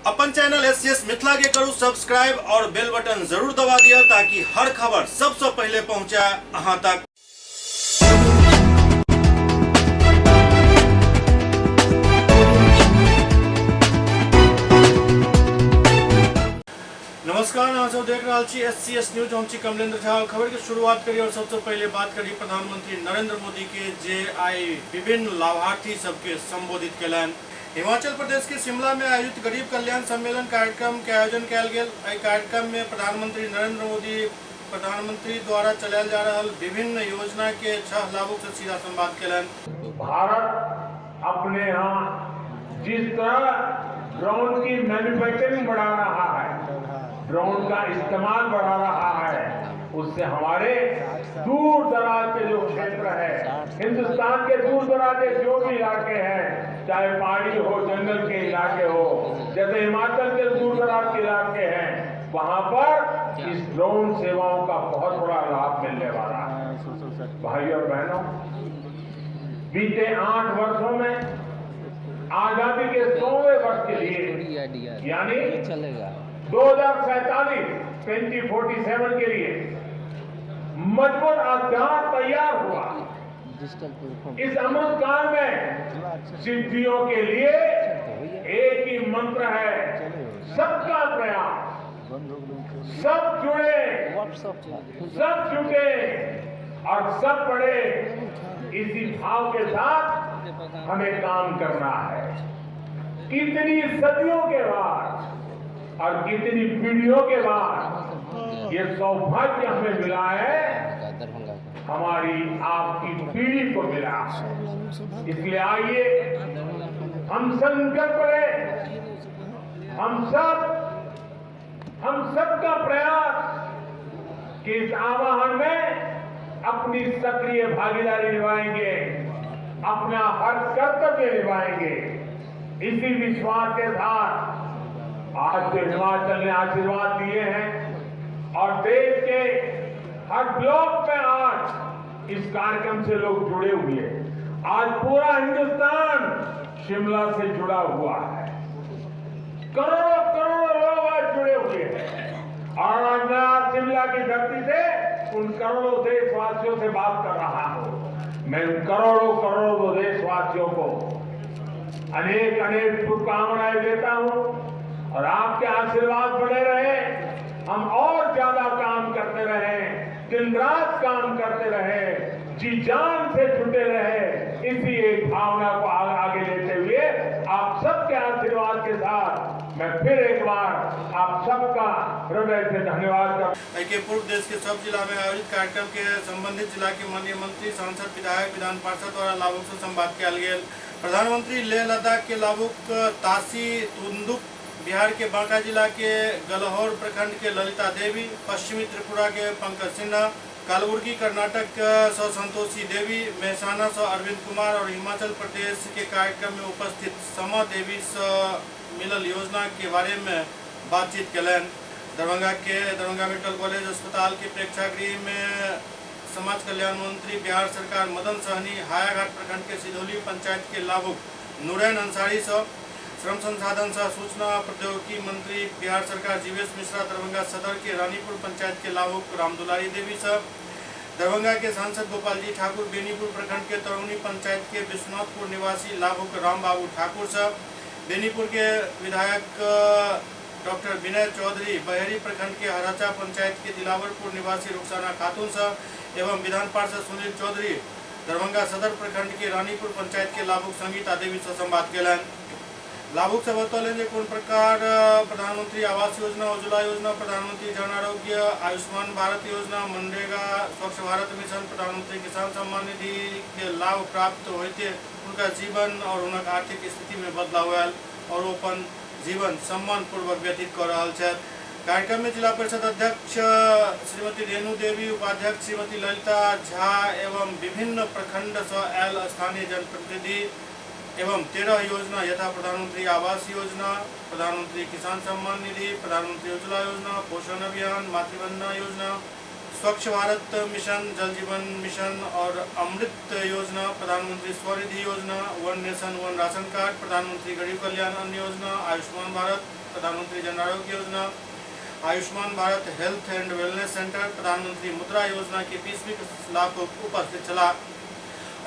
अपन channel SCS Mithila के करू सब्सक्राइब और बेल बटन जरूर दबा दिया ताकि हर खबर सबसे पहले पहुंचे अहां तक। नमस्कार, अहाँ सब देख रहा छी एससीएस न्यूज। हम छी कमलेंद्र झा। खबर के शुरुआत करी और सबसे पहले बात करी प्रधानमंत्री नरेंद्र मोदी के, जे आई विभिन्न लाभार्थी सबके संबोधित केलनि। हिमाचल प्रदेश के शिमला में आयोजित गरीब कल्याण सम्मेलन कार्यक्रम के आयोजन कयल गेल। एहि कार्यक्रम में प्रधानमंत्री नरेंद्र मोदी प्रधानमंत्री द्वारा चलायल जा रहा विभिन्न योजना के 6 लाभुक से सीधा संवाद केलनि। भारत अपने यहाँ जिस तरह ड्रोन की मैन्युफैक्चरिंग बढ़ा रहा है, ड्रोन का इस्तेमाल बढ़ा रहा है, उससे हमारे दूर दराज के जो क्षेत्र है, हिंदुस्तान के दूर दराज के जो भी इलाके हैं, चाहे पहाड़ी हो, जंगल के इलाके हो, जैसे हिमाचल के दूर दराज के इलाके हैं, वहां पर इस ड्रोन सेवाओं का बहुत बड़ा लाभ मिलने वाला है। भाइयों और बहनों, बीते 8 वर्षों में आजादी के 100वें वर्ष के लिए, यानी 2047 2047 के लिए मजबूत आधार तैयार हुआ। इस अमृत काल में सिद्धियों के लिए एक ही मंत्र है, सबका प्रयास, सब जुड़े, सब जुटे और सब बढ़े। इसी भाव के साथ हमें काम करना है। कितनी सदियों के बाद और कितनी पीढ़ियों के बाद ये सौभाग्य हमें मिला है, हमारी आपकी पीढ़ी को मिला है। इसलिए आइए हम संकल्प लें, हम सबका प्रयास कि इस आह्वान में अपनी सक्रिय भागीदारी निभाएंगे, अपना हर कर्तव्य निभाएंगे। इसी विश्वास के साथ आज जो हिमाचल ने आशीर्वाद दिए हैं और देश के हर ब्लॉक में आज इस कार्यक्रम से लोग जुड़े हुए हैं। आज पूरा हिंदुस्तान शिमला से जुड़ा हुआ है, करोड़ों करोड़ों लोग आज जुड़े हुए हैं और आज मैं आज शिमला की धरती से उन करोड़ों देशवासियों से बात कर रहा हूं। मैं उन करोड़ों करोड़ों देशवासियों को अनेक अनेक शुभकामनाएं देता हूं और आपके आशीर्वाद बने रहे, हम और ज्यादा काम करते रहे, दिन रात काम करते रहे, जी जान से जुटे रहे। इसी एक भावना को आगे लेते हुए आप सबके आशीर्वाद के साथ मैं फिर एक बार आप सबका हृदय से धन्यवाद करता हूं। के पूर्व देश के सब जिला में आयोजित कार्यक्रम के संबंधित जिला के माननीय मंत्री, सांसद, विधायक, विधान पार्षद द्वारा लाभुक से संवाद किया गेल। प्रधानमंत्री लेह लद्दाख के लाभुक तासी तुंदुक, बिहार के बांका जिला के गलहौर प्रखंड के ललिता देवी, पश्चिमी त्रिपुरा के पंकज सिन्हा, कलबुर्गी कर्नाटक स संतोषी देवी, मेहसाना स अरविंद कुमार और हिमाचल प्रदेश के कार्यक्रम में उपस्थित समा देवी स मिलल योजना के बारे में बातचीत कयलनि। दरभंगा के दरभंगा मेडिकल कॉलेज अस्पताल के प्रेक्षागृह में समाज कल्याण मंत्री बिहार सरकार मदन सहनी, हायाघाट प्रखंड के सिधौली पंचायत के लाभुक नूरैन अंसारी स श्रम संसाधन सह सूचना प्रौद्योगिकी मंत्री बिहार सरकार जीवेश मिश्रा, दरभंगा सदर के रानीपुर पंचायत के लाभुक रामदुलारी देवी सह दरभंगा के सांसद गोपाल जी ठाकुर, बेनीपुर प्रखंड के तरौनी पंचायत के विश्वनाथपुर निवासी लाभुक राम बाबू ठाकुर सह बेनीपुर के विधायक डॉक्टर विनय चौधरी, बहेरी प्रखंड के हराचा पंचायत के दिलावरपुर निवासी रुखसाना खातून सह एवं विधान पार्षद सुनील चौधरी, दरभंगा सदर प्रखंड के रानीपुर पंचायत के लाभुक संगीता देवी से संवाद कयलनि। लाभुक से बतौलनि जे कोन प्रकार प्रधानमंत्री आवास योजना, उज्ज्वला योजना, प्रधानमंत्री जन आरोग्य, आयुष्मान भारत योजना, मनरेगा, स्वच्छ भारत मिशन, प्रधानमंत्री किसान सम्मान निधि के लाभ प्राप्त होते उनका जीवन और हुनक आर्थिक स्थिति में बदलाव आयल और ओ अपन जीवन सम्मान पूर्वक व्यतीत कर रहल छथि। कार्यक्रम में जिला परिषद अध्यक्ष श्रीमती रेणु देवी, उपाध्यक्ष श्रीमती ललिता झा एवं विभिन्न प्रखंड से आयल स्थानीय जनप्रतिनिधि एवं 13 योजना यथा प्रधानमंत्री आवास योजना, प्रधानमंत्री किसान सम्मान निधि, प्रधानमंत्री उज्ज्वला योजना, पोषण अभियान, मातृवंदना योजना, स्वच्छ भारत मिशन, जल जीवन मिशन और अमृत योजना, प्रधानमंत्री स्वनिधि योजना, one nation one ration card, प्रधानमंत्री गरीब कल्याण अन्न योजना, Ayushman Bharat, Pradhan Mantri Jan Arogya Yojana, Ayushman Bharat health and wellness centre, Pradhan Mantri Mudra Yojana के 20वीं लाभुक उपस्थित छलाह।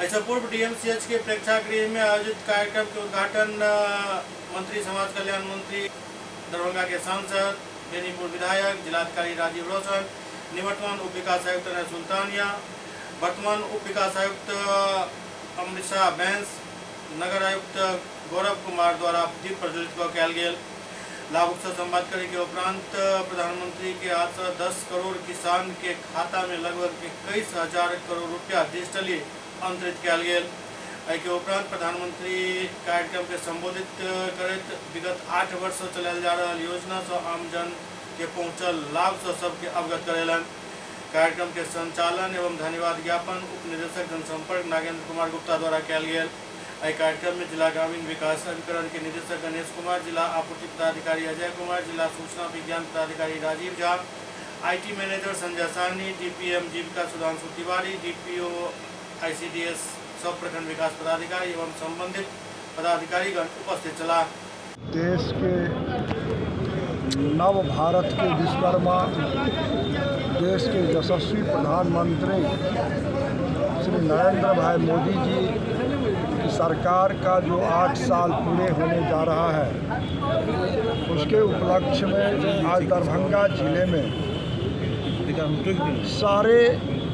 एहिसँ पूर्व डीएमसीएच के प्रेक्षागृह में आयोजित कार्यक्रम के उद्घाटन मंत्री समाज कल्याण मंत्री, दरभंगा के सांसद, बेनीपुर विधायक, जिलाधिकारी राजीव रोशन, निवर्तमान उप विकास आयुक्त अनय सुल्तानिया, वर्तमान उप विकास आयुक्त अमृतसा बैंस, नगर आयुक्त गौरव कुमार द्वारा दीप प्रज्वलित कयल गेल। लाभुक से संवाद करे के उपरांत प्रधानमंत्री के हाथ से 10 करोड़ किसान के खाता में लगभग 21,000 करोड़ रुपया डिजिटली अंतरित कयल गेल। एहि के उपरांत प्रधानमंत्री कार्यक्रम के संबोधित करैत विगत 8 वर्ष से चलायल जा रहल योजना से आमजन के पहुँचल लाभ से सबके अवगत करेलन। कार्यक्रम के संचालन एवं धन्यवाद ज्ञापन उप निदेशक जनसंपर्क नागेंद्र कुमार गुप्ता द्वारा कयल गेल। एहि कार्यक्रम में जिला ग्रामीण विकास अभिकरण के निदेशक गणेश कुमार, जिला आपूर्ति पदाधिकारी अजय कुमार, जिला सूचना विज्ञान पदाधिकारी Rajiv Jha, IT manager Sanjay Sahni, DPM Jeevika Sudhanshu Tiwari, DPO ICDS सब प्रखंड विकास पदाधिकारी एवं संबंधित पदाधिकारीगण उपस्थित छलाह। देश के नव भारत के विश्वकर्मा, देश के यशस्वी प्रधानमंत्री श्री नरेंद्र भाई मोदी जी की सरकार का जो 8 साल पूरे होने जा रहा है, उसके उपलक्ष्य में आज दरभंगा जिले में सारे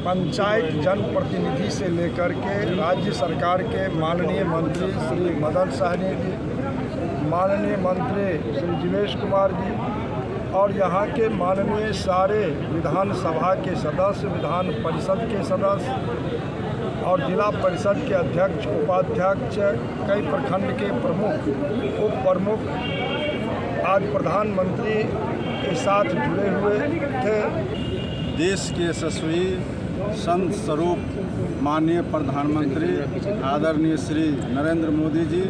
पंचायत जनप्रतिनिधि से लेकर के राज्य सरकार के माननीय मंत्री श्री मदन सहनी जी, माननीय मंत्री श्री जीवेश कुमार जी और यहाँ के माननीय सारे विधानसभा के सदस्य, विधान परिषद के सदस्य और जिला परिषद के अध्यक्ष, उपाध्यक्ष, कई प्रखंड के प्रमुख, उप प्रमुख आज प्रधानमंत्री के साथ जुड़े हुए थे। देश के यशस्वी संत स्वरूप माननीय प्रधानमंत्री आदरणीय श्री नरेंद्र मोदी जी,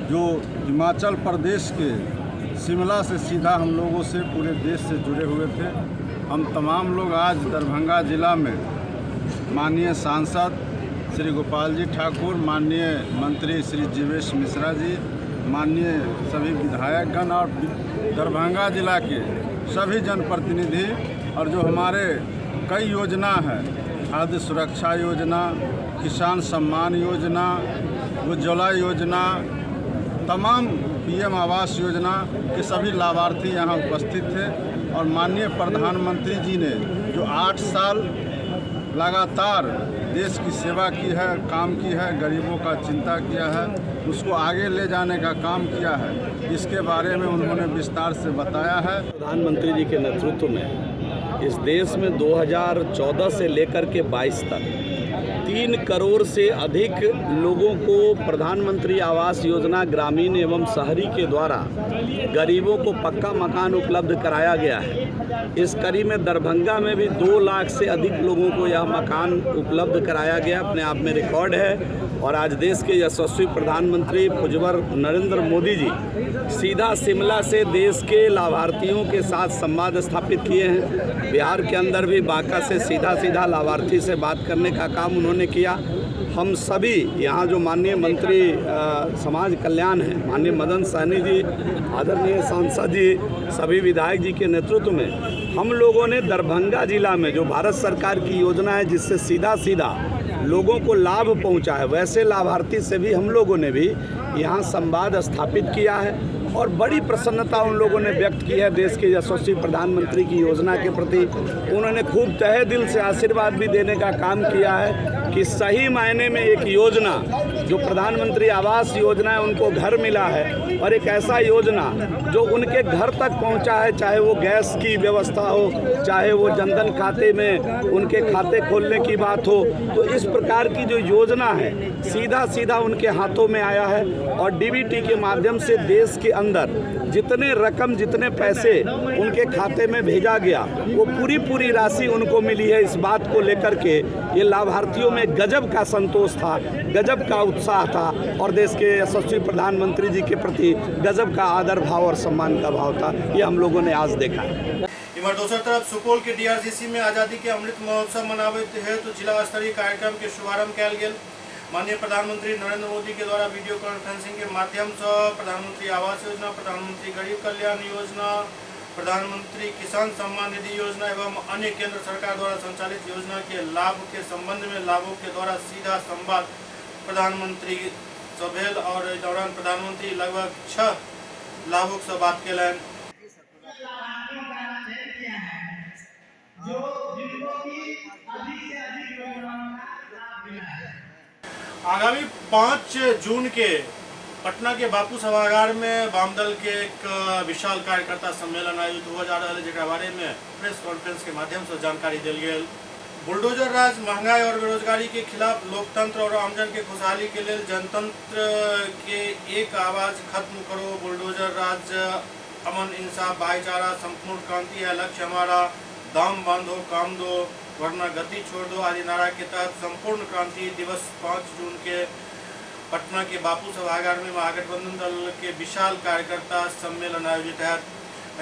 जो हिमाचल प्रदेश के शिमला से सीधा हम लोगों से पूरे देश से जुड़े हुए थे। हम तमाम लोग आज दरभंगा ज़िला में माननीय सांसद श्री गोपाल जी ठाकुर, माननीय मंत्री श्री जीवेश मिश्रा जी, माननीय सभी विधायकगण और दरभंगा ज़िला के सभी जनप्रतिनिधि और जो हमारे कई योजना है, खाद्य सुरक्षा योजना, किसान सम्मान योजना, उज्ज्वला योजना, तमाम पीएम आवास योजना के सभी लाभार्थी यहाँ उपस्थित थे। और माननीय प्रधानमंत्री जी ने जो 8 साल लगातार देश की सेवा की है, काम की है, गरीबों का चिंता किया है, उसको आगे ले जाने का काम किया है, इसके बारे में उन्होंने विस्तार से बताया है। प्रधानमंत्री जी के नेतृत्व में इस देश में 2014 से लेकर के 22 तक 3 करोड़ से अधिक लोगों को प्रधानमंत्री आवास योजना ग्रामीण एवं शहरी के द्वारा गरीबों को पक्का मकान उपलब्ध कराया गया है। इस कड़ी में दरभंगा में भी 2 लाख से अधिक लोगों को यह मकान उपलब्ध कराया गया, अपने आप में रिकॉर्ड है। और आज देश के यशस्वी प्रधानमंत्री पूज्यवर नरेंद्र मोदी जी सीधा शिमला से देश के लाभार्थियों के साथ संवाद स्थापित किए हैं। बिहार के अंदर भी बांका से सीधा सीधा लाभार्थी से बात करने का काम उन्होंने किया। हम सभी यहाँ जो माननीय मंत्री समाज कल्याण हैं, माननीय मदन सहनी जी, आदरणीय सांसद जी, सभी विधायक जी के नेतृत्व में हम लोगों ने दरभंगा ज़िला में जो भारत सरकार की योजना है जिससे सीधा सीधा लोगों को लाभ पहुंचा है, वैसे लाभार्थी से भी हम लोगों ने भी यहाँ संवाद स्थापित किया है और बड़ी प्रसन्नता उन लोगों ने व्यक्त की है देश के यशस्वी प्रधानमंत्री की योजना के प्रति। उन्होंने खूब तहे दिल से आशीर्वाद भी देने का काम किया है कि सही मायने में एक योजना जो प्रधानमंत्री आवास योजना है उनको घर मिला है और एक ऐसा योजना जो उनके घर तक पहुंचा है, चाहे वो गैस की व्यवस्था हो, चाहे वो जनधन खाते में उनके खाते खोलने की बात हो, तो इस प्रकार की जो योजना है सीधा सीधा उनके हाथों में आया है। और डीबीटी के माध्यम से देश के अंदर जितने रकम, जितने पैसे उनके खाते में भेजा गया वो पूरी पूरी राशि उनको मिली है। इस बात को लेकर के ये लाभार्थियों में गजब का संतोष था, गजब का उत्साह था और देश के यशस्वी प्रधानमंत्री जी के प्रति गजब का आदर भाव और सम्मान का भाव था। ये हम लोगों ने आज देखा। इधर दोसर तरफ सुपौल के डीआरसीसी में आज़ादी के अमृत महोत्सव मनाबैत हेतु जिला स्तरीय कार्यक्रम के शुभारंभ कयल गेल। माननीय प्रधानमंत्री नरेंद्र मोदी के द्वारा वीडियो कॉन्फ्रेंसिंग के माध्यम से प्रधानमंत्री आवास योजना, प्रधानमंत्री गरीब कल्याण योजना, प्रधानमंत्री किसान सम्मान निधि योजना एवं अन्य केंद्र सरकार द्वारा संचालित योजना के लाभ के संबंध में लाभुक के द्वारा सीधा संवाद प्रधानमंत्री से भेल और एहि दौरान प्रधानमंत्री लगभग 6 लाभुक से बात केलनि। लाभार्थियों का चयन किया है जो जिनको की अधिक से अधिक योजनाओं का लाभ मिला है। आगामी 5 जून के पटना के बापू सभागार में वामदल के एक विशाल कार्यकर्ता सम्मेलन आयोजित हुआ जा रहा है, जकरा बारे में प्रेस कॉन्फ्रेंस के माध्यम से जानकारी दिल गेल। बुलडोजर राज, महंगाई और बेरोजगारी के खिलाफ लोकतंत्र और आमजन के खुशहाली के लिए जनतंत्र के एक आवाज खत्म करो, बुलडोजर राज, अमन इंसाफ भाईचारा संपूर्ण क्रांति है लक्ष्य हमारा, दाम बांधो काम दो वरना गति छोड़ दो आदि नारा के तहत संपूर्ण क्रांति दिवस 5 जून के पटना के बापू सभागार में महागठबंधन दल के विशाल कार्यकर्ता सम्मेलन आयोजित है।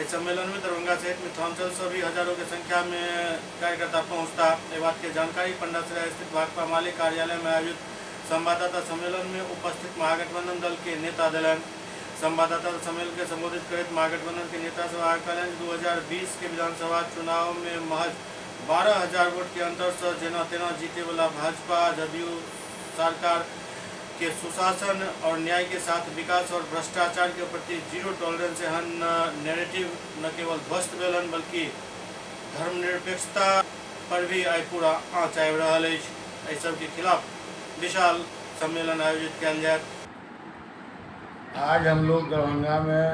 इस सम्मेलन में दरभंगा सहित मिथिलांचल से भी हजारों की संख्या में कार्यकर्ता पहुंचता। यह बात की जानकारी पंडासराय स्थित भाकपा माले कार्यालय में आयोजित संवाददाता सम्मेलन में उपस्थित महागठबंधन दल के नेता दिलन। संवाददाता सम्मेलन के संबोधित करते महागठबंधन के नेता सभा कहलनि 2020 के विधानसभा चुनाव में महज 12,000 वोट के अंतर से जेना तेना जीते वाला भाजपा जदयू सरकार के सुशासन और न्याय के साथ विकास और भ्रष्टाचार के प्रति जीरो टॉलरेंस एहन नैरेटिव न केवल ध्वस्त भेल बल्कि धर्मनिरपेक्षता पर भी आइ पूरा आँच आबि रहल अछि। एहि सबके खिलाफ विशाल सम्मेलन आयोजित कयल जायत। आज हम लोग दरभंगा में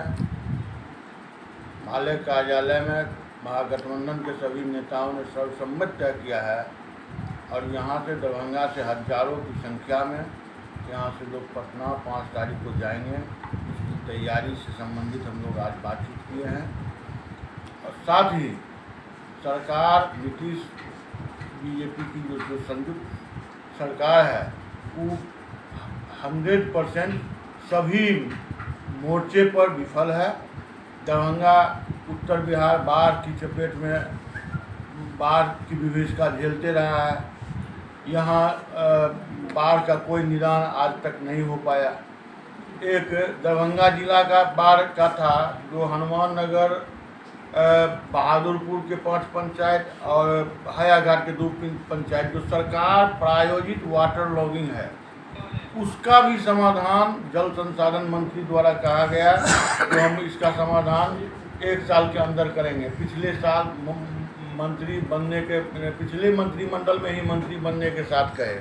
माले कार्यालय में महागठबंधन के सभी नेताओं ने सर्वसम्मत तय किया है और यहाँ से दरभंगा से हजारों की संख्या में यहाँ से लोग पटना 5 तारीख को जाएंगे। इसकी तैयारी से संबंधित हम लोग आज बातचीत किए हैं और साथ ही सरकार नीतीश बीजेपी की जो संयुक्त सरकार है वो 100% सभी मोर्चे पर विफल है। दरभंगा उत्तर बिहार बाढ़ की चपेट में बाढ़ की विभीषिका झेलते रहा है। यहाँ बाढ़ का कोई निदान आज तक नहीं हो पाया। एक दरभंगा जिला का बाढ़ का था जो हनुमान नगर, बहादुरपुर के 5 पंचायत और हयाघाट के 2 पंचायत जो सरकार प्रायोजित वाटर लॉगिंग है उसका भी समाधान जल संसाधन मंत्री द्वारा कहा गया कि हम इसका समाधान 1 साल के अंदर करेंगे। पिछले साल मंत्री बनने के पिछले मंत्रिमंडल में ही मंत्री बनने के साथ कहे,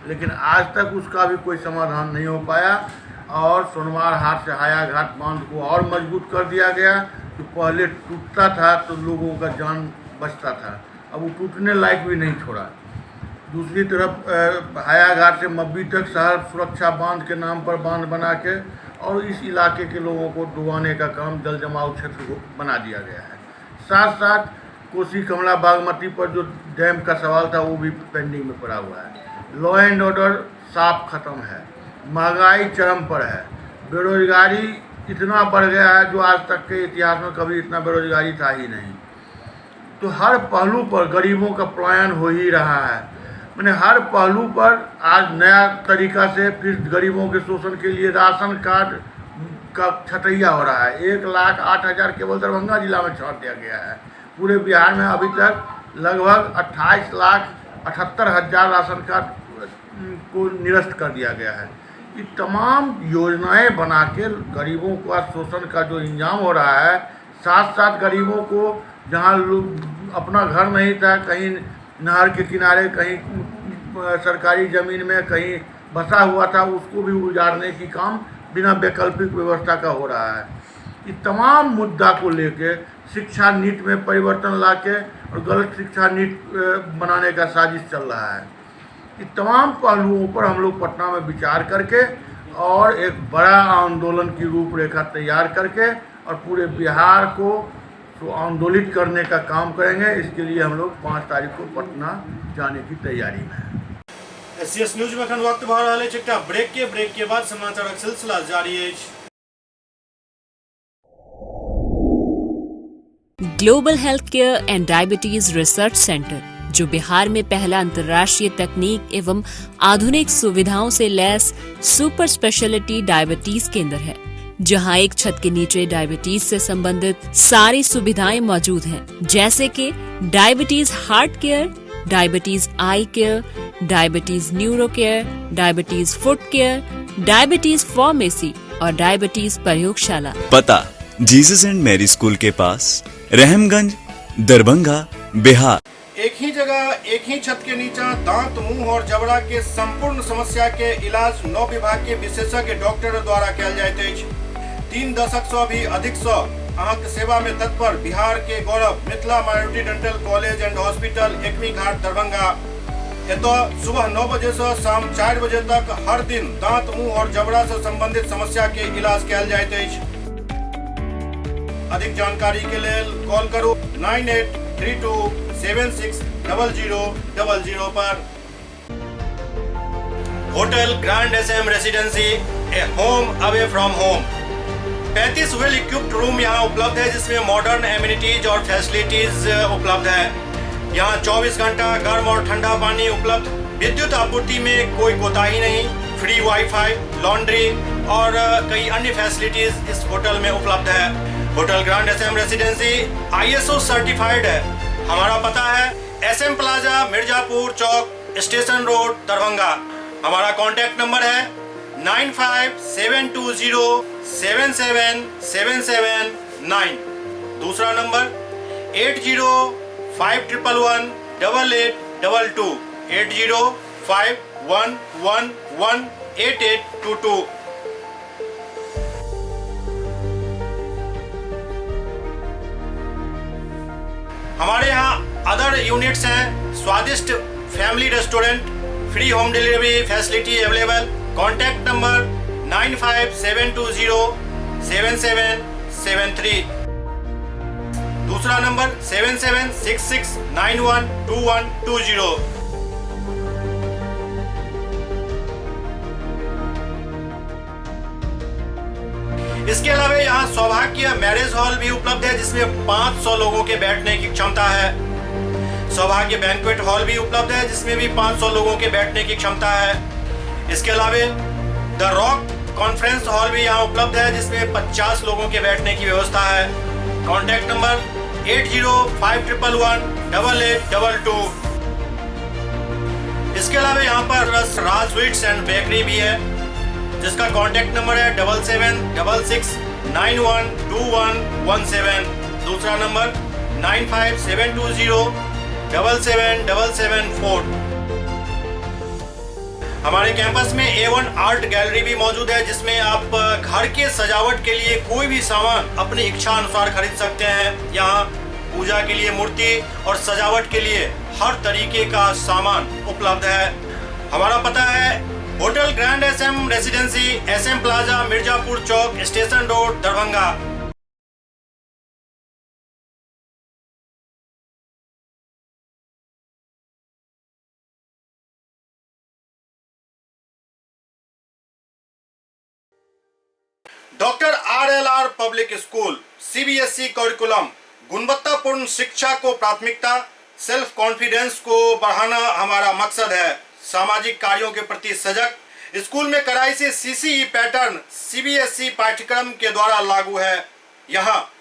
लेकिन आज तक उसका भी कोई समाधान नहीं हो पाया। और सोनवार हाट से हायाघाट बांध को और मजबूत कर दिया गया। जो पहले टूटता था तो लोगों का जान बचता था, अब वो टूटने लायक भी नहीं छोड़ा। दूसरी तरफ हायाघाट से मब्बी तक शहर सुरक्षा बांध के नाम पर बांध बना के और इस इलाके के लोगों को डुबाने का काम जल जमाव क्षेत्र को बना दिया गया है। साथ साथ कोसी कमला बागमती पर जो डैम का सवाल था वो भी पेंडिंग में पड़ा हुआ है। लॉ एंड ऑर्डर साफ खत्म है, महंगाई चरम पर है, बेरोजगारी इतना बढ़ गया है जो आज तक के इतिहास में कभी इतना बेरोजगारी था ही नहीं। तो हर पहलू पर गरीबों का पलायन हो ही रहा है। मैंने हर पहलू पर आज नया तरीका से फिर गरीबों के शोषण के लिए राशन कार्ड का छटैया हो रहा है। 1,08,000 केवल दरभंगा जिला में छाँट दिया गया है। पूरे बिहार में अभी तक लगभग 28,78,000 राशन कार्ड को निरस्त कर दिया गया है। ये तमाम योजनाएं बना के गरीबों का शोषण का जो इंजाम हो रहा है, साथ साथ गरीबों को जहां लोग अपना घर नहीं था, कहीं नहर के किनारे, कहीं सरकारी ज़मीन में कहीं बसा हुआ था, उसको भी उजाड़ने की काम बिना वैकल्पिक व्यवस्था का हो रहा है। ये तमाम मुद्दा को लेके शिक्षा नीति में परिवर्तन लाके और गलत शिक्षा नीति बनाने का साजिश चल रहा है। ये तमाम पहलुओं पर हम लोग पटना में विचार करके और एक बड़ा आंदोलन की रूपरेखा तैयार करके और पूरे बिहार को तो आंदोलित करने का काम करेंगे। इसके लिए हम लोग 5 तारीख को पटना जाने की तैयारी में हैं। एससीएस न्यूज में अखन वक्त भऽ रहल अछि एकटा ब्रेक के बाद समाचारक सिलसिला जारी अछि। Global health care and diabetes research centre जो बिहार में पहला अंतर्राष्ट्रीय तकनीक एवं आधुनिक सुविधाओं से लैस सुपर स्पेशलिटी डायबिटीज केंद्र है, जहां एक छत के नीचे डायबिटीज से संबंधित सारी सुविधाएं मौजूद हैं, जैसे कि diabetes heart care, diabetes eye care, diabetes neuro care, diabetes foot care, diabetes pharmacy और डायबिटीज प्रयोगशाला। पता जीसस एंड मैरी स्कूल के पास, रहमगंज, दरभंगा, बिहार। एक ही जगह एक ही छत के नीचा दांत, मुंह और जबड़ा के संपूर्ण समस्या के इलाज 9 विभाग के विशेषज्ञ डॉक्टर द्वारा कयल जाइत अछि। 3 दशक से भी अधिक से अहाँके सेवा में तत्पर बिहार के गौरव Mithila minority dental college and hospital, Ekmi Ghat, Darbhanga. एतऽ सुबह 9 बजे से शाम 4 बजे तक हर दिन दांत, मुंह और जबड़ा से संबंधित समस्या के इलाज कयल जाइत अछि। अधिक जानकारी के लेल कॉल करू 9832760000 पर। Hotel grand S M residency, a home away from home. 35 well equipped room यहाँ उपलब्ध है, जिसमें मॉडर्न एमिनिटीज और फैसिलिटीज उपलब्ध है। यहाँ 24 घंटा गर्म और ठंडा पानी उपलब्ध, विद्युत आपूर्ति में कोई कोताही नहीं, फ्री वाईफाई, लॉन्ड्री और कई अन्य फैसिलिटीज इस होटल में उपलब्ध है। Hotel grand S M residency ISO certified है। हमारा पता है S M plaza, Mirzapur Chowk, station road, Darbhanga. हमारा कॉन्टैक्ट नंबर है 9572077779। दूसरा नंबर 8051118822, 8051118822। हमारे यहाँ अदर यूनिट्स हैं, स्वादिष्ट family restaurant, free home delivery facility available. Contact number 9572077773। दूसरा नंबर 7766912120। इसके अलावा यहाँ सौभाग्य मैरिज हॉल भी उपलब्ध है, जिसमें 500 लोगों के बैठने की क्षमता है। सौभाग्य बैंक्वेट हॉल भी उपलब्ध है, जिसमें भी 500 लोगों के बैठने की क्षमता है। इसके अलावा the rock conference hall भी यहाँ उपलब्ध है, जिसमें 50 लोगों के बैठने की व्यवस्था है। Contact number 8051118822। इसके अलावा यहाँ पर राज स्वीट्स एंड बेकरी भी है, जिसका कॉन्टैक्ट नंबर है 7766912117। दूसरा नंबर 9572077774। हमारे कैंपस में A1 art gallery भी मौजूद है, जिसमें आप घर के सजावट के लिए कोई भी सामान अपनी इच्छा अनुसार खरीद सकते हैं। यहाँ पूजा के लिए मूर्ति और सजावट के लिए हर तरीके का सामान उपलब्ध है। हमारा पता है hotel grand S M residency, S M plaza, Mirzapur Chowk, station road, Darbhanga. Doctor R L R public school, CBSE curriculum, गुणवत्तापूर्ण शिक्षा को प्राथमिकता, सेल्फ कॉन्फिडेंस को बढ़ाना हमारा मकसद है। सामाजिक कार्यों के प्रति सजग, स्कूल में कड़ाई से सीसीई पैटर्न सीबीएसई पाठ्यक्रम के द्वारा लागू है। यहाँ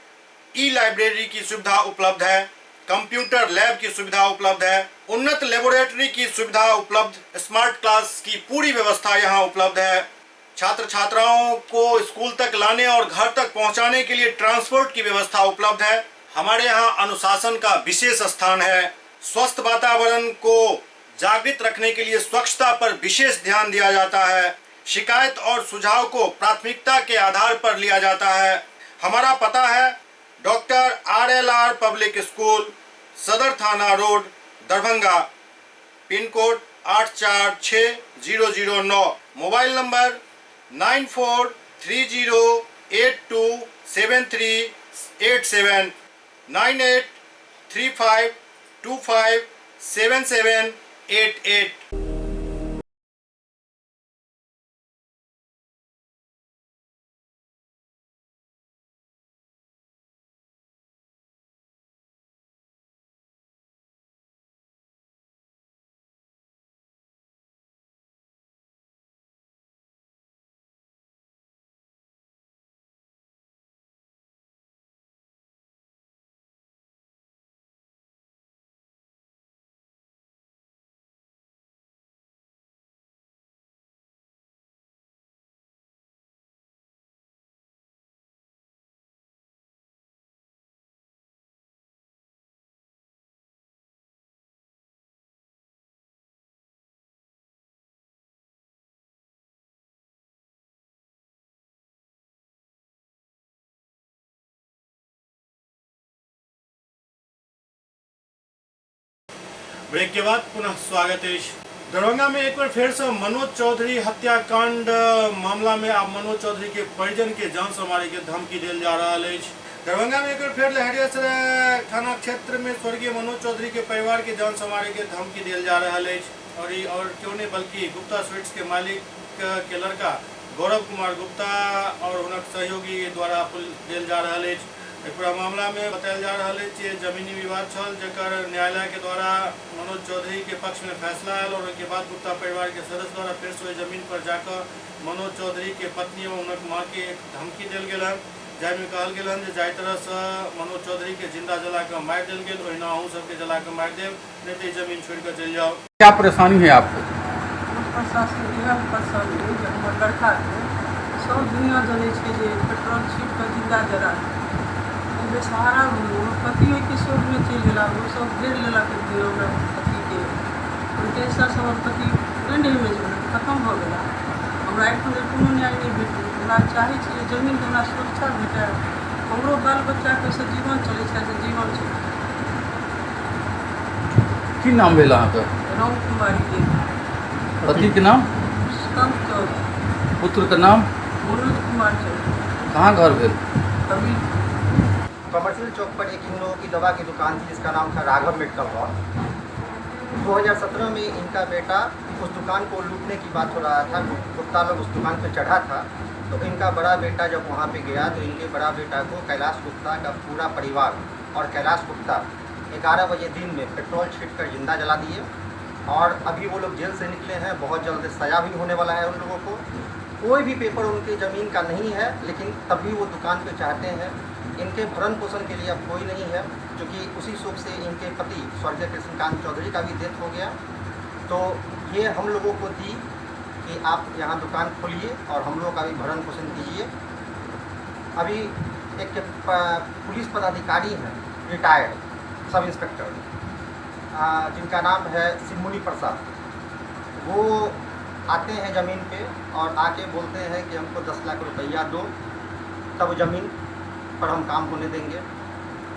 ई लाइब्रेरी की सुविधा उपलब्ध है, कंप्यूटर लैब की सुविधा उपलब्ध है, उन्नत लेबोरेटरी की सुविधा उपलब्ध, स्मार्ट क्लास की पूरी व्यवस्था यहाँ उपलब्ध है। छात्र छात्राओं को स्कूल तक लाने और घर तक पहुंचाने के लिए ट्रांसपोर्ट की व्यवस्था उपलब्ध है। हमारे यहाँ अनुशासन का विशेष स्थान है। स्वस्थ वातावरण को जागृत रखने के लिए स्वच्छता पर विशेष ध्यान दिया जाता है। शिकायत और सुझाव को प्राथमिकता के आधार पर लिया जाता है। हमारा पता है doctor R L R public school, Sadar थाना road, Darbhanga, pin code 846009, mobile number 9430827387, 9835257788। Brake के बाद पुनः स्वागत है। दरभंगा में एक बार फिर से मनोज चौधरी हत्याकांड मामला में अब मनोज चौधरी के परिजन के जान से मारे के धमकी दिल जा रहा है। दरभंगा में एक बार फिर लहरियासराय थाना क्षेत्र में स्वर्गीय मनोज चौधरी के परिवार के जान से मारे के धमकी दिल जा रहा है। और क्यों नहीं बल्कि गुप्ता स्वीट्स के मालिक के लड़का गौरव कुमार गुप्ता और उनके सहयोगी द्वारा दिल जा रहा है। पूरा मामला में बताया जा रहा है कि जमीनी विवाद छल जकर न्यायालय के द्वारा मनोज चौधरी के पक्ष में फैसला आयल और उनके बाद गुप्ता परिवार के सदस्य द्वारा फिर से जमीन पर जाकर मनोज चौधरी के पत्नी और उनके माँ के एक धमकी दिल गेल हन, जाहिमे कहल गेल हन जे जाहि तरह से मनोज चौधरी के जिंदा जला के मारि दिल गेल ओहिना अहूँ सबके जला के मारि देब, नहीं तो जमीन छोड़ कर चलि जाओ। क्या परेशानी है आपको? परेशानी हमर लड़का के सब दुनिया जनै छै जे पेट्रोल छीट कऽ जिंदा जरा बेसहारा भेलहुँ। पति ओहिके शोकमे चलि गेला, ओसभ घेर लेलक एक दिन हमरा पतिके। ओहि टेंशनसँ हमर पति ब्रेन डैमेज भेल, खतम भऽ गेला। हमरा एखन धरि कोनो न्याय नहि भेटल। हमरा चाहै छी जे जमीनके हमरा सुरक्षा भेटय, हमरो बाल बच्चाके ओहिसँ जीवन चलै छै, से जीवन चलै। की नाम भेल अहाँके? राम कुमारी देवी। पतिके नाम? सुकांत चौधरी। पुत्रके नाम? मनोज कुमार चौधरी। कहाँ घर भेल? कबीर। कमर्शियल चौक पर एक इन लोगों की दवा की दुकान थी जिसका नाम था राघव मेडिकल हॉल। 2017 में इनका बेटा उस दुकान को लूटने की बात हो रहा था, गुप्ता लोग उस दुकान पर चढ़ा था, तो इनका बड़ा बेटा जब वहाँ पे गया तो इनके बड़ा बेटा को कैलाश गुप्ता का पूरा परिवार और कैलाश गुप्ता 11 बजे दिन में पेट्रोल छीट कर जिंदा जला दिए। और अभी वो लोग जेल से निकले हैं, बहुत जल्द सजा भी होने वाला है उन लोगों को। कोई भी पेपर उनकी ज़मीन का नहीं है, लेकिन तभी वो दुकान पे चाहते हैं। इनके भरण पोषण के लिए अब कोई नहीं है, क्योंकि उसी शोक से इनके पति स्वर्गीय कृष्णकांत चौधरी का भी डेथ हो गया। तो ये हम लोगों को दी कि आप यहाँ दुकान खोलिए और हम लोगों का भी भरण पोषण कीजिए। अभी एक पुलिस पदाधिकारी हैं, रिटायर्ड सब इंस्पेक्टर, जिनका नाम है शिवमुनि प्रसाद, वो आते हैं ज़मीन पे और आके बोलते हैं कि हमको 10 लाख रुपया दो तब ज़मीन पर हम काम होने देंगे।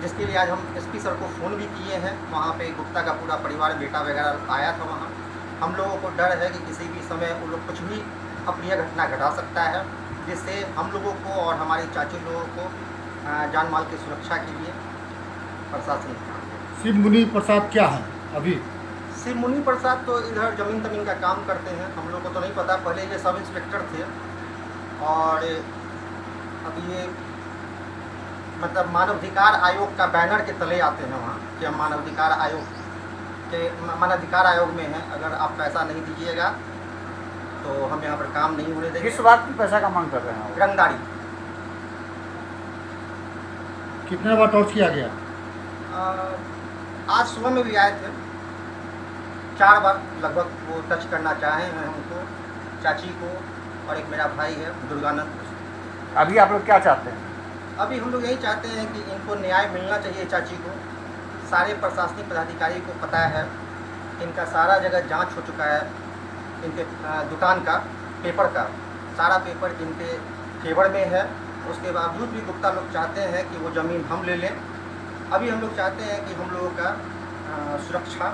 जिसके लिए आज हम एसपी सर को फ़ोन भी किए हैं। वहाँ पे गुप्ता का पूरा परिवार, बेटा वगैरह आया था वहाँ। हम लोगों को डर है कि किसी भी समय वो लोग कुछ भी अप्रिय घटना घटा सकता है, जिससे हम लोगों को और हमारे चाची लोगों को जान माल की सुरक्षा के लिए प्रशासन। शिवमुनि प्रसाद क्या है अभी? शिवमुनि प्रसाद तो इधर ज़मीन तमीन का काम करते हैं, हम लोग को तो नहीं पता। पहले ये सब इंस्पेक्टर थे और अब ये मतलब मानवाधिकार आयोग का बैनर के तले आते हैं वहाँ कि हम मानवाधिकार आयोग में हैं, अगर आप पैसा नहीं दीजिएगा तो हम यहाँ पर काम नहीं होने देंगे। किस बात की पैसा का मांग कर रहे हैं? रंगदारी। कितने बार टॉर्च किया गया? आज सुबह में भी आए थे, 4 बार लगभग वो टच करना चाहे हैं हमको, चाची को और एक मेरा भाई है दुर्गानंद। अभी आप लोग क्या चाहते हैं? अभी हम लोग यही चाहते हैं कि इनको न्याय मिलना चाहिए। चाची को सारे प्रशासनिक पदाधिकारी को पता है, इनका सारा जगह जांच हो चुका है, इनके दुकान का पेपर का सारा पेपर इनके फेवर में है। उसके बावजूद भी गुप्ता लोग चाहते हैं कि वो ज़मीन हम ले लें। अभी हम लोग चाहते हैं कि हम लोगों का सुरक्षा।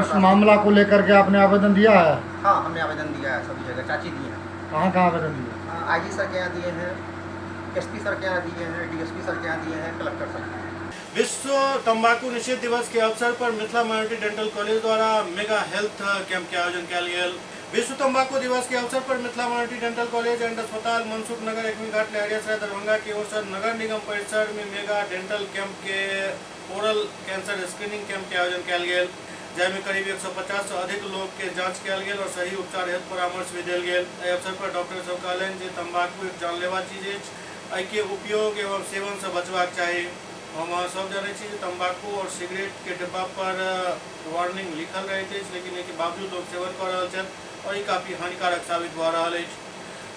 इस मामला को लेकर के आपने आवेदन दिया है? हाँ, हमने आवेदन दिया है सभी जगह, चाची दिए हैं। कहाँ कहाँ आवेदन दिया? आई जी सर के यहाँ दिए हैं, एसपी सर के यहाँ दिए हैं, डीएसपी सर के यहाँ दिए हैं, कलेक्टर सर के। विश्व तंबाकू निषेध दिवस के अवसर पर मिथिला माइनॉरिटी डेंटल कॉलेज द्वारा मेगा हेल्थ कैंप के आयोजन किया गेल। विश्व तंबाकू दिवस के अवसर पर Mithila minority dental college and अस्पताल मनसुख नगर एकमी घाट लहरियासराय दरभंगा की ओर से नगर निगम परिसर में मेगा डेंटल कैंप के ओरल कैंसर स्क्रीनिंग कैंप के आयोजन किया गेल, जाहिमे करीब 150 से अधिक लोग के जांच कयल गेल और सही उपचार हेतु परामर्श भी देल गेल। एहि अवसर पर डॉक्टर सब कहलनि जे तंबाकू एक जानलेवा चीज अछि, एहिके उपयोग एवं सेवन से बचबाक चाही। हम सब जानै छी जे तंबाकू और सिगरेट के डिब्बा पर वार्निंग लिखल रहैत अछि, लेकिन एहिके बावजूद लोग सेवन कऽ रहल छथि और ई काफी हानिकारक साबित भऽ रहल अछि।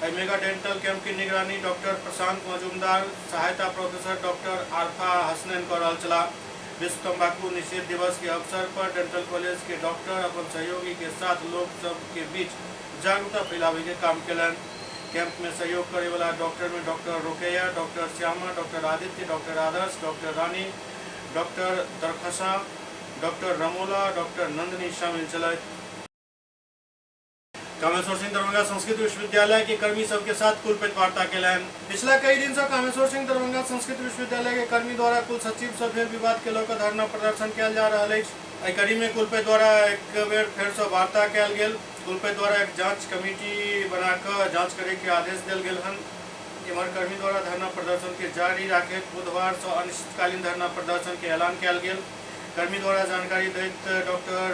एहि मेगा डेंटल कैंप के निगरानी डॉक्टर प्रशांत मजुमदार, सहायता प्रोफेसर डॉक्टर आरफा हसनैन कऽ रहल छलाह। विश्व तंबाकू निषेध दिवस के अवसर पर डेंटल कॉलेज के डॉक्टर अपन सहयोगी के साथ लोग सब के बीच जागरूकता फैलावे के काम केलनि। कैंप में सहयोग करे वाला डॉक्टर में doctor Rokeya, doctor Shyama, doctor Aditya, doctor Adarsh, doctor Rani, doctor Darkhsa, doctor Ramola, doctor Nandini शामिल छलथि। कामेश्वर सिंह दरभंगा संस्कृत विश्वविद्यालय के कर्मी सबके साथ कुलपति वार्ता केलनि। पिछला कई दिन से कामेश्वर सिंह दरभंगा संस्कृत विश्वविद्यालय के कर्मी द्वारा कुल सचिव से भेल विवाद के लऽ कऽ धरना प्रदर्शन कयल जा रहल अछि। एहि कड़ी में कुलपति द्वारा एक बेर फेर से वार्ता कयल गेल। कुलपति द्वारा एक जांच कमेटी बनाकऽ जांच करे के आदेश देल गेल हन। एम्हर कर्मी द्वारा धरना प्रदर्शन के जारी राखैत बुधवार से अनिश्चितकालीन धरना प्रदर्शन के ऐलान कयल गेल। कर्मी द्वारा जानकारी दैत डॉक्टर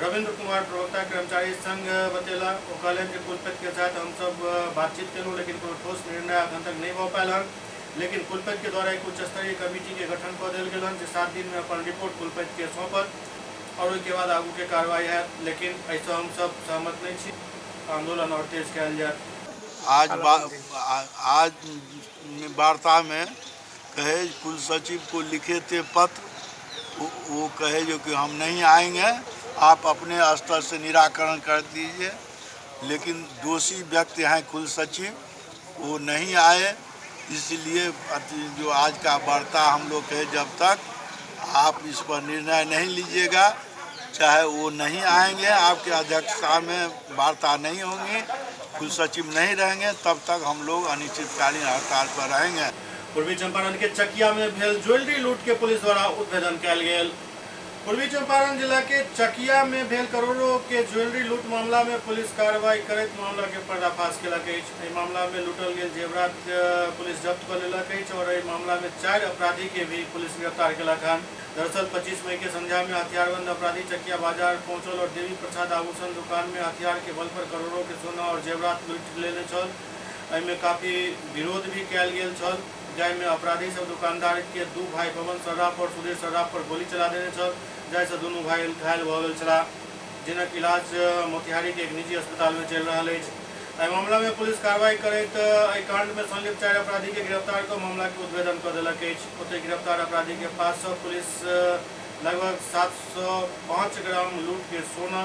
रविंद्र कुमार प्रवक्ता कर्मचारी संघ बतेला। ओ कहलनि जे कुलपति के साथ हम सब बातचीत केलहुँ, लेकिन कोनो ठोस निर्णय अखन तक नहीं भऽ पायल हन। लेकिन कुलपति के द्वारा एक उच्च स्तरीय कमेटी के गठन कऽ देल गेल हन जे 7 दिन में अपन रिपोर्ट कुलपति के सौंपत और ओहिके बाद आगू के कार्रवाई है। लेकिन एहिसँ हम सब सहमत नहीं छी, आंदोलन और तेज कयल जायत। आज वार्ता में कहे कुल सचिव को लिखे थे पत्र, वो कहे जो कि हम नहीं आएंगे, आप अपने स्तर से निराकरण कर दीजिए। लेकिन दोषी व्यक्ति हैं कुल सचिव, वो नहीं आए, इसलिए जो आज का वार्ता हम लोग कहे जब तक आप इस पर निर्णय नहीं लीजिएगा, चाहे वो नहीं आएंगे, आपके अध्यक्षता में वार्ता नहीं होंगी, कुल सचिव नहीं रहेंगे, तब तक हम लोग अनिश्चितकालीन हड़ताल पर रहेंगे। पूर्वी चंपारण के चकिया में भेल ज्वेलरी लूट के पुलिस द्वारा उद्भेदन कयल गेल। पूर्वी चंपारण जिला के चकिया में भेल करोड़ों के ज्वेलरी लूट मामला में पुलिस कार्रवाई करैत मामला के पर्दाफाश केलक अछि। एहि मामला में लूटल गेल जेवरात पुलिस जब्त कऽ लेलक अछि और एहि मामला में 4 अपराधी के भी पुलिस गिरफ्तार केलक हन। दरअसल 25 मई के संध्या में हथियारबंद अपराधी चकिया बाजार पहुंचल और देवी प्रसाद आभूषण दुकान में हथियार के बल पर करोड़ों के सोना और जेवरात लूट लेने छल। एहिमे काफी विरोध भी कयल गेल छल, जाहिमे अपराधी सब दुकानदार के 2 भाई पवन सर्राफ और सुधीर सर्राफ पर गोली चला देने छल, जाहिसँ दुनू भाई घायल भऽ गेल छलाह, जिनक इलाज मोतिहारी के एक निजी अस्पताल में चलि रहल अछि। एहि मामला में पुलिस कार्रवाई करैत एहि कांड में संलिप्त 4 अपराधी के गिरफ्तार कऽ मामला के उद्भेदन कऽ देलक अछि। ओतहि गिरफ्तार अपराधी के पास सँ पुलिस लगभग 705 ग्राम लूट के सोना,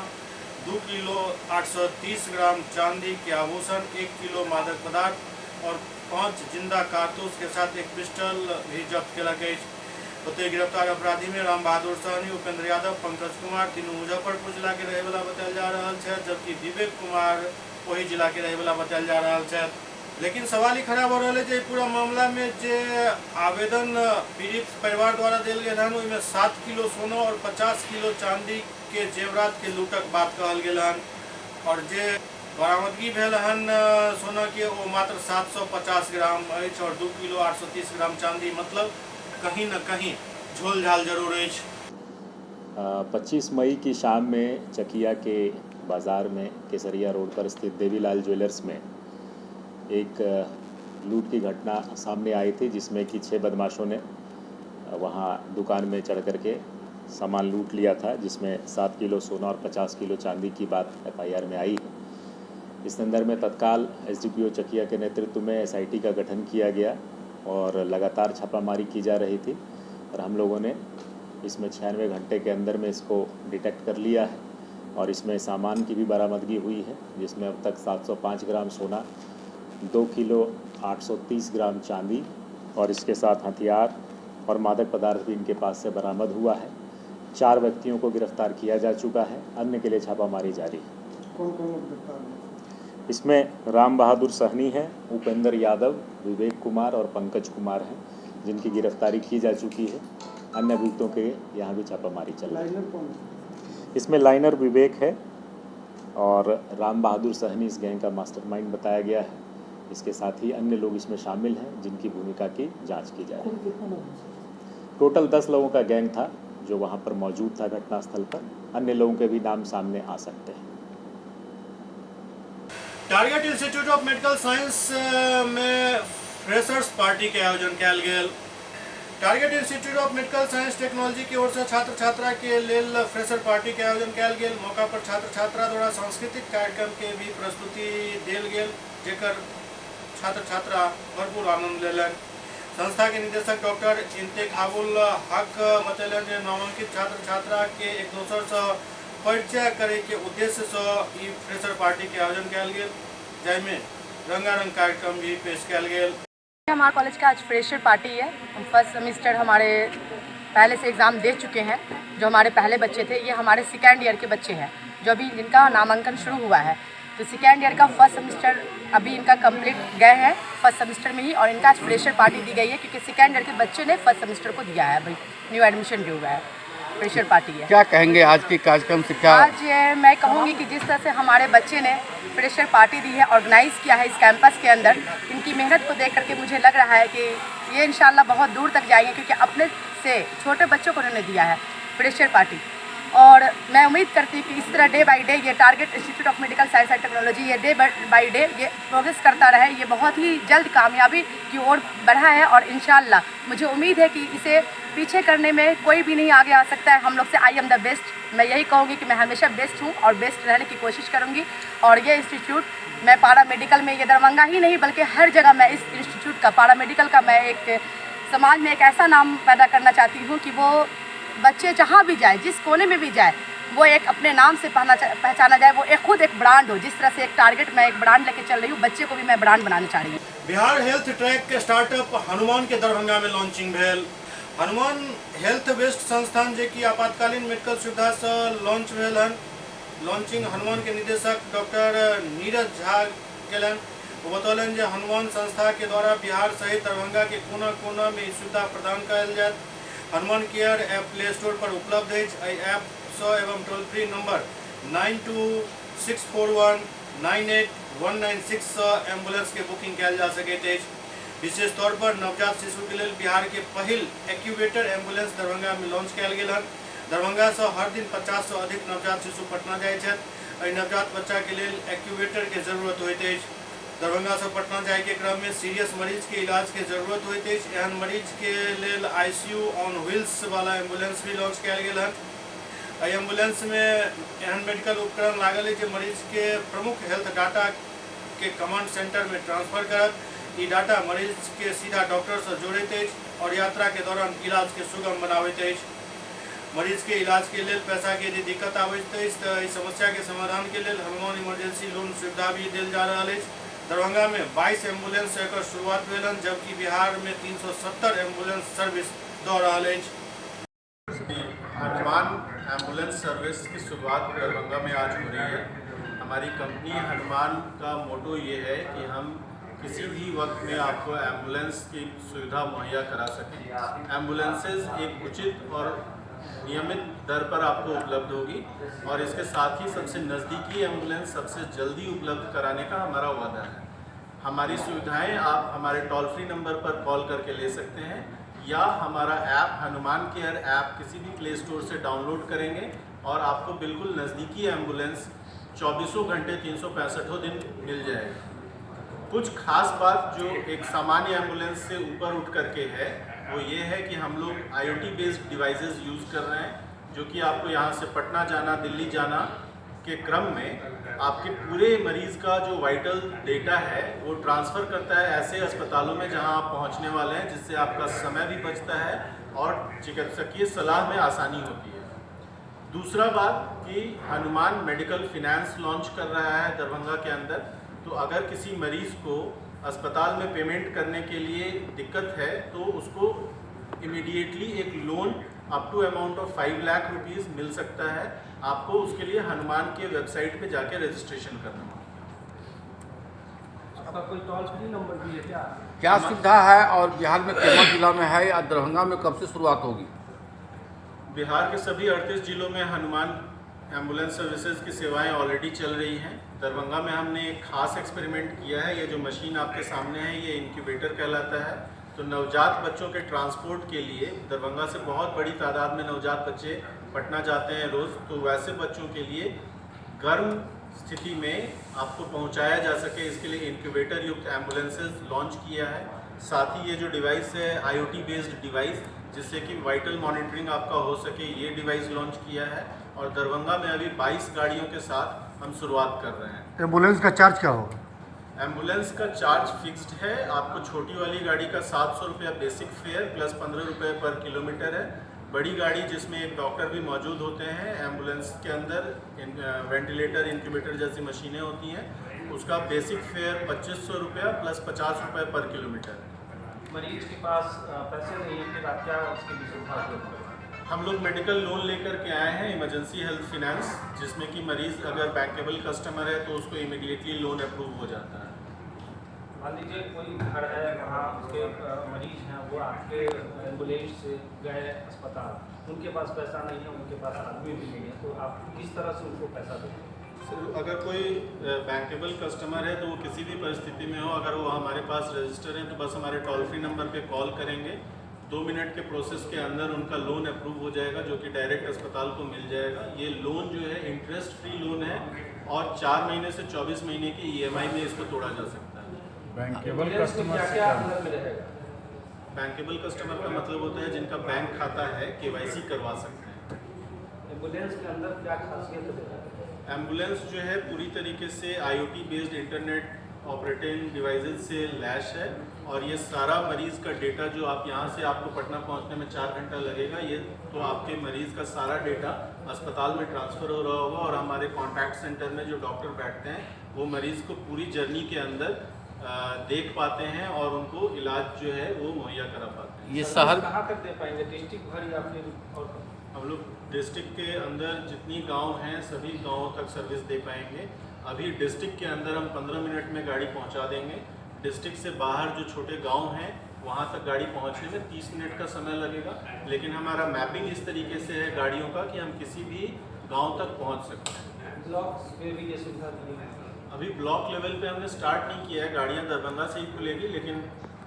2 किलो 830 ग्राम चांदी के आभूषण, 1 किलो मादक पदार्थ और 5 जिंदा कारतूस के साथ एक पिस्टल भी जब्त केलक अछि। ओतहि गिरफ्तार अपराधी में राम बहादुर सहनी, उपेंद्र यादव, पंकज कुमार तीनू मुजफ्फरपुर जिला के रहैवला बतायल जा रहल छै, जबकि विवेक कुमार ओहि जिला के रहैवला बतायल जा रहल छै। लेकिन सवाल ही खड़ा भऽ रहल है जे पूरा मामला में जे आवेदन पीड़ित परिवार द्वारा देल गेल हन, ओहिमे 7 किलो सोना और 50 किलो चांदी के जेवरात के लूटक बात कहल गेल हन और जे बरामदगी भेल हन सोना के वो मात्र 750 ग्राम अछि और 2 किलो 830 ग्राम चांदी, मतलब कहीं न कहीं झोल झाल जरूर अछि। 25 मई की शाम में चकिया के बाज़ार में केसरिया रोड पर स्थित देवीलाल ज्वेलर्स में एक लूट की घटना सामने आई थी, जिसमें कि 6 बदमाशों ने वहाँ दुकान में चढ़ करके सामान लूट लिया था, जिसमें 7 किलो सोना और 50 किलो चांदी की बात एफआईआर में आई है। इस संदर्भ में तत्काल एसडीपीओ चकिया के नेतृत्व में एसआईटी का गठन किया गया और लगातार छापामारी की जा रही थी और हम लोगों ने इसमें 96 घंटे के अंदर में इसको डिटेक्ट कर लिया है और इसमें सामान की भी बरामदगी हुई है, जिसमें अब तक 705 ग्राम सोना, 2 किलो 830 ग्राम चांदी और इसके साथ हथियार और मादक पदार्थ भी इनके पास से बरामद हुआ है। 4 व्यक्तियों को गिरफ्तार किया जा चुका है, अन्य के लिए छापामारी जारी है। कौन कौन लोग गिरफ्तार हुए? इसमें राम बहादुर सहनी है, उपेंद्र यादव, विवेक कुमार और पंकज कुमार हैं, जिनकी गिरफ्तारी की जा चुकी है। अन्य अभियुक्तों के यहाँ भी छापामारी चल रही है। इसमें लाइनर विवेक है और राम बहादुर सहनी इस गैंग का मास्टरमाइंड बताया गया है। इसके साथ ही अन्य लोग इसमें शामिल हैं, जिनकी भूमिका की जांच की जा रही है। टोटल 10 लोगों का गैंग था जो वहाँ पर मौजूद था घटनास्थल पर। अन्य लोगों के भी नाम सामने आ सकते हैं। Target institute of medical science में फ्रेशर्स पार्टी के आयोजन कयल गेल। Target institute of medical science technology की ओर से छात्र छात्रा के लेल फ्रेशर पार्टी के आयोजन कयल गेल। मौका पर छात्र छात्रा द्वारा सांस्कृतिक कार्यक्रम के भी प्रस्तुति देल गेल, जेकर छात्र छात्रा भरपूर आनंद लेलनि। संस्था के निदेशक डॉक्टर इंतेखाबुल हक बतेलनि जे नामांकित छात्र छात्रा के एक दोसर से परिचय करे के उद्देश्य से ई फ्रेशर पार्टी के आयोजन कयल गेल, जाहिमे रंगारंग कार्यक्रम भी पेश कयल गेल। हमारे कॉलेज का आज फ्रेशर पार्टी है। हम फर्स्ट सेमेस्टर हमारे पहले से एग्ज़ाम दे चुके हैं, जो हमारे पहले बच्चे थे, ये हमारे सेकेंड ईयर के बच्चे हैं जो अभी जिनका नामांकन शुरू हुआ है। तो सेकेंड ईयर का फर्स्ट सेमेस्टर अभी इनका कंप्लीट गए हैं फर्स्ट सेमेस्टर में ही, और इनका आज फ्रेशर पार्टी दी गई है क्योंकि सेकेंड ईयर के बच्चे ने फर्स्ट सेमेस्टर को दिया है, अभी न्यू एडमिशन जो हुआ है, फ्रेशर पार्टी है। क्या कहेंगे आज के कार्यक्रम से? क्या आज मैं कहूँगी कि जिस तरह से हमारे बच्चे ने फ्रेशर पार्टी दी है, ऑर्गेनाइज़ किया है इस कैंपस के अंदर, इनकी मेहनत को देख करके मुझे लग रहा है कि ये इंशाअल्लाह बहुत दूर तक जाएंगे, क्योंकि अपने से छोटे बच्चों को उन्होंने दिया है फ्रेशर पार्टी। और मैं उम्मीद करती हूँ कि इस तरह डे बाई डे ये target institute of medical science and technology ये डे बाई डे ये प्रोग्रेस करता रहे, ये बहुत ही जल्द कामयाबी की ओर बढ़ा है। और इंशाअल्लाह मुझे उम्मीद है कि इसे पीछे करने में कोई भी नहीं आगे आ सकता है हम लोग से। I am the best, मैं यही कहूँगी कि मैं हमेशा बेस्ट हूँ और बेस्ट रहने की कोशिश करूँगी। और ये इंस्टीट्यूट मैं पारा मेडिकल में, ये दरभंगा ही नहीं बल्कि हर जगह मैं इस इंस्टीट्यूट का, पारा मेडिकल का, मैं एक समाज में एक ऐसा नाम पैदा करना चाहती हूँ कि वो बच्चे जहाँ भी जाए, जिस कोने में भी जाए, वो एक अपने नाम से पहचाना जाए, वो एक खुद एक ब्रांड हो। जिस तरह से एक टारगेट मैं एक ब्रांड लेके चल रही हूँ, बच्चे को भी मैं ब्रांड बनाना चाह रही हूँ। बिहार हेल्थ ट्रैक के स्टार्टअप हनुमान के दरभंगा में लॉन्चिंग भेल। हनुमान हेल्थ वेस्ट संस्थान जे कि आपातकालीन मेडिकल सुविधा से लॉन्च भेल हन। लॉन्चिंग हनुमान के निदेशक डॉक्टर नीरज झा केलन। वो बतौलन जे हनुमान संस्था के द्वारा बिहार सहित दरभंगा के कोना कोना में सुविधा प्रदान कयल जायत। Hanuman care app play store पर उपलब्ध है। एहि ऐप सँ एवं टोल फ्री नंबर 92641 98196 सँ एम्बुलेंस के बुकिंग कयल जा सकैत अछि। विशेष तौर पर नवजात शिशु के लेल बिहार के पहिल एक्यूबेटर एम्बुलेंस दरभंगा में लॉन्च कयल गेल हन। दरभंगा से हर दिन 50 से अधिक नवजात शिशु पटना जाइत छथि। एहि नवजात बच्चा के लेल एक्यूबेटर के जरूरत होइत अछि। दरभंगा से पटना जाय के क्रम में सीरियस मरीज के इलाज के जरूरत होइत अछि। एहन मरीज के लेल आईसीयू ऑन व्हील्स वाला एम्बुलेंस भी लॉन्च कयल गेल हन। एहि एम्बुलेंस में एहन मेडिकल उपकरण लागल अछि जे मरीज के प्रमुख हेल्थ डाटा के कमांड सेंटर में ट्रांसफर करत। ई डाटा मरीज के सीधा डॉक्टर से जोड़ैत अछि और यात्रा के दौरान इलाज के सुगम बनाबैत अछि। मरीज के इलाज के लेल पैसा के यदि दिक्कत आबैत अछि तऽ एहि समस्या के समाधान के लेल हनुमान इमरजेंसी लोन सुविधा भी देल जा रहल अछि। दरभंगा में 22 एम्बुलेंस से एकर शुरुआत भेल हन, जबकि बिहार में 370 एम्बुलेंस सर्विस दऽ रहल अछि। हनुमान एम्बुलेंस सर्विस की शुरुआत दरभंगा में आज हो रही है। हमारी कंपनी हनुमान का मोटो ये है कि हम किसी भी वक्त में आपको एम्बुलेंस की सुविधा मुहैया करा सकें। एम्बुलेंसेज एक उचित और नियमित दर पर आपको उपलब्ध होगी और इसके साथ ही सबसे नज़दीकी एम्बुलेंस सबसे जल्दी उपलब्ध कराने का हमारा वादा है। हमारी सुविधाएं आप हमारे टोल फ्री नंबर पर कॉल करके ले सकते हैं या हमारा ऐप हनुमान केयर ऐप किसी भी प्ले स्टोर से डाउनलोड करेंगे और आपको बिल्कुल नज़दीकी एम्बुलेंस 24 घंटे 365 दिन मिल जाएगा। कुछ खास बात जो एक सामान्य एम्बुलेंस से ऊपर उठ करके है वो ये है कि हम लोग IoT based devices use कर रहे हैं, जो कि आपको यहाँ से पटना जाना, दिल्ली जाना के क्रम में आपके पूरे मरीज़ का जो वाइटल डेटा है वो ट्रांसफ़र करता है ऐसे अस्पतालों में जहाँ आप पहुँचने वाले हैं, जिससे आपका समय भी बचता है और चिकित्सकीय सलाह में आसानी होती है। दूसरा बात कि हनुमान मेडिकल फिनेंस लॉन्च कर रहा है दरभंगा के अंदर, तो अगर किसी मरीज़ को अस्पताल में पेमेंट करने के लिए दिक्कत है तो उसको इमीडिएटली एक loan up to amount of 5 lakh rupees मिल सकता है। आपको उसके लिए हनुमान के वेबसाइट पे जाके रजिस्ट्रेशन करना होगा। आपका कोई टोल फ्री नंबर भी है क्या? क्या सुविधा है और बिहार में कितना जिला में है या दरभंगा में कब से शुरुआत होगी? बिहार के सभी 38 जिलों में हनुमान एम्बुलेंस सर्विसेज की सेवाएं ऑलरेडी चल रही हैं। दरभंगा में हमने एक खास एक्सपेरिमेंट किया है। ये जो मशीन आपके सामने है ये इनक्यूबेटर कहलाता है। तो नवजात बच्चों के ट्रांसपोर्ट के लिए दरभंगा से बहुत बड़ी तादाद में नवजात बच्चे पटना जाते हैं रोज़, तो वैसे बच्चों के लिए गर्म स्थिति में आपको पहुंचाया जा सके इसके लिए इनक्यूबेटर युक्त एम्बुलेंसेज लॉन्च किया है। साथ ही ये जो डिवाइस है IoT based device, जिससे कि वाइटल मॉनिटरिंग आपका हो सके, ये डिवाइस लॉन्च किया है और दरभंगा में अभी 22 गाड़ियों के साथ हम शुरुआत कर रहे हैं। एम्बुलेंस का चार्ज क्या होगा? एम्बुलेंस का चार्ज फिक्स्ड है। आपको छोटी वाली गाड़ी का 700 रुपया बेसिक फेयर प्लस 15 रुपये पर किलोमीटर है। बड़ी गाड़ी जिसमें एक डॉक्टर भी मौजूद होते हैं, एम्बुलेंस के अंदर वेंटिलेटर, इंक्यूबेटर जैसी मशीनें होती हैं, उसका बेसिक फेयर 2500 रुपया प्लस 50 रुपये पर किलोमीटर है। मरीज के पास पैसे नहीं है, फिर आप क्या उसके लिए सुविधा उपलब्ध करवाएंगे? हम लोग मेडिकल लोन लेकर के आए हैं, इमरजेंसी हेल्थ फाइनेंस, जिसमें कि मरीज़ अगर बैंकेबल कस्टमर है तो उसको इमीडिएटली लोन अप्रूव हो जाता है। मान लीजिए कोई घर है, वहाँ उसके मरीज हैं, वो आपके एम्बुलेंस से गए अस्पताल, उनके पास पैसा नहीं है, उनके पास आदमी भी नहीं है, तो आप किस तरह से उनको पैसा देंगे? सर, अगर कोई बैंकेबल कस्टमर है तो वो किसी भी परिस्थिति में हो, अगर वो हमारे पास रजिस्टर है तो बस हमारे टोल फ्री नंबर पे कॉल करेंगे, 2 मिनट के प्रोसेस के अंदर उनका लोन अप्रूव हो जाएगा, जो कि डायरेक्ट अस्पताल को मिल जाएगा। ये लोन जो है इंटरेस्ट फ्री लोन है और 4 महीने से 24 महीने की ईएमआई में इसको तोड़ा जा सकता है। बैंकेबल कस्टमर से क्या मतलब रहेगा? बैंकेबल कस्टमर का मतलब होता है जिनका बैंक खाता है, केवाईसी करवा सकते हैं। एम्बुलेंस के अंदर क्या खासियत है? एम्बुलेंस जो है पूरी तरीके से IoT based internet operating devices से लैश है और ये सारा मरीज़ का डेटा जो आप यहाँ से आपको पटना पहुँचने में 4 घंटा लगेगा, ये तो आपके मरीज़ का सारा डेटा अस्पताल में ट्रांसफ़र हो रहा होगा और हमारे कॉन्टैक्ट सेंटर में जो डॉक्टर बैठते हैं वो मरीज़ को पूरी जर्नी के अंदर देख पाते हैं और उनको इलाज जो है वो मुहैया करा पाते हैं। ये शहर कहाँ तक दे पाएंगे, डिस्ट्रिक्ट भर या फिर? और हम लोग डिस्ट्रिक्ट के अंदर जितनी गाँव हैं सभी गाँवों तक सर्विस दे पाएंगे। अभी डिस्ट्रिक्ट के अंदर हम 15 मिनट में गाड़ी पहुंचा देंगे, डिस्ट्रिक्ट से बाहर जो छोटे गांव हैं वहां तक गाड़ी पहुंचने में 30 मिनट का समय लगेगा, लेकिन हमारा मैपिंग इस तरीके से है गाड़ियों का कि हम किसी भी गांव तक पहुंच सकते हैं। ब्लॉक्स पे भी ये सुविधा दी है? अभी ब्लॉक लेवल पे हमने स्टार्ट नहीं किया है, गाड़ियाँ दरभंगा से ही खुलेगी, लेकिन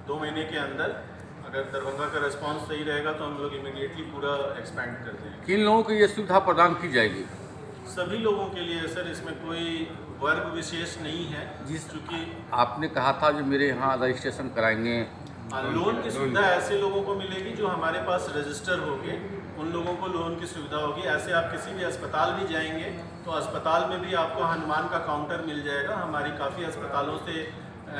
2 महीने के अंदर अगर दरभंगा का रिस्पॉन्स सही रहेगा तो हम लोग इमीडिएटली पूरा एक्सपेंड कर देंगे। किन लोगों को ये सुविधा प्रदान की जाएगी? सभी लोगों के लिए सर, इसमें कोई वर्ग विशेष नहीं है। जिस चूँकि आपने कहा था जो मेरे यहाँ रजिस्ट्रेशन कराएंगे, लोन की सुविधा ऐसे लोगों को मिलेगी जो हमारे पास रजिस्टर होंगे, उन लोगों को लोन की सुविधा होगी। ऐसे आप किसी भी अस्पताल भी जाएंगे तो अस्पताल में भी आपको हनुमान का काउंटर मिल जाएगा। हमारी काफ़ी अस्पतालों से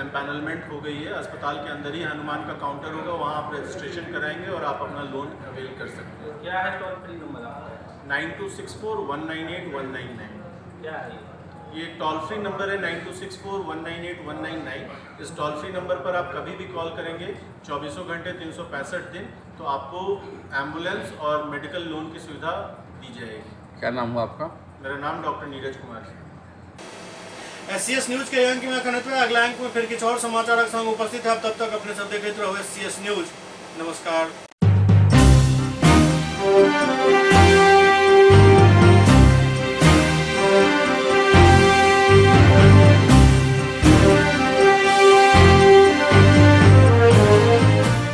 एम्पैनलमेंट हो गई है, अस्पताल के अंदर ही हनुमान का काउंटर होगा, वहाँ आप रजिस्ट्रेशन कराएंगे और आप अपना लोन अवेल कर सकते हैं। क्या है टोल फ्री नंबर आपका? 9264198199। क्या है ये? टोल फ्री नंबर है 9264198199। इस टोल फ्री नंबर पर आप कभी भी कॉल करेंगे 24 घंटे 365 दिन, तो आपको एम्बुलेंस और मेडिकल लोन की सुविधा दी जाएगी। क्या नाम हुआ आपका? मेरा नाम डॉक्टर नीरज कुमार है। एससीएस न्यूज के अंक में अगला अंक में फिर कुछ और समाचार के संग उपस्थित है। तब तक अपने सब देखते रहो एससीएस न्यूज। नमस्कार।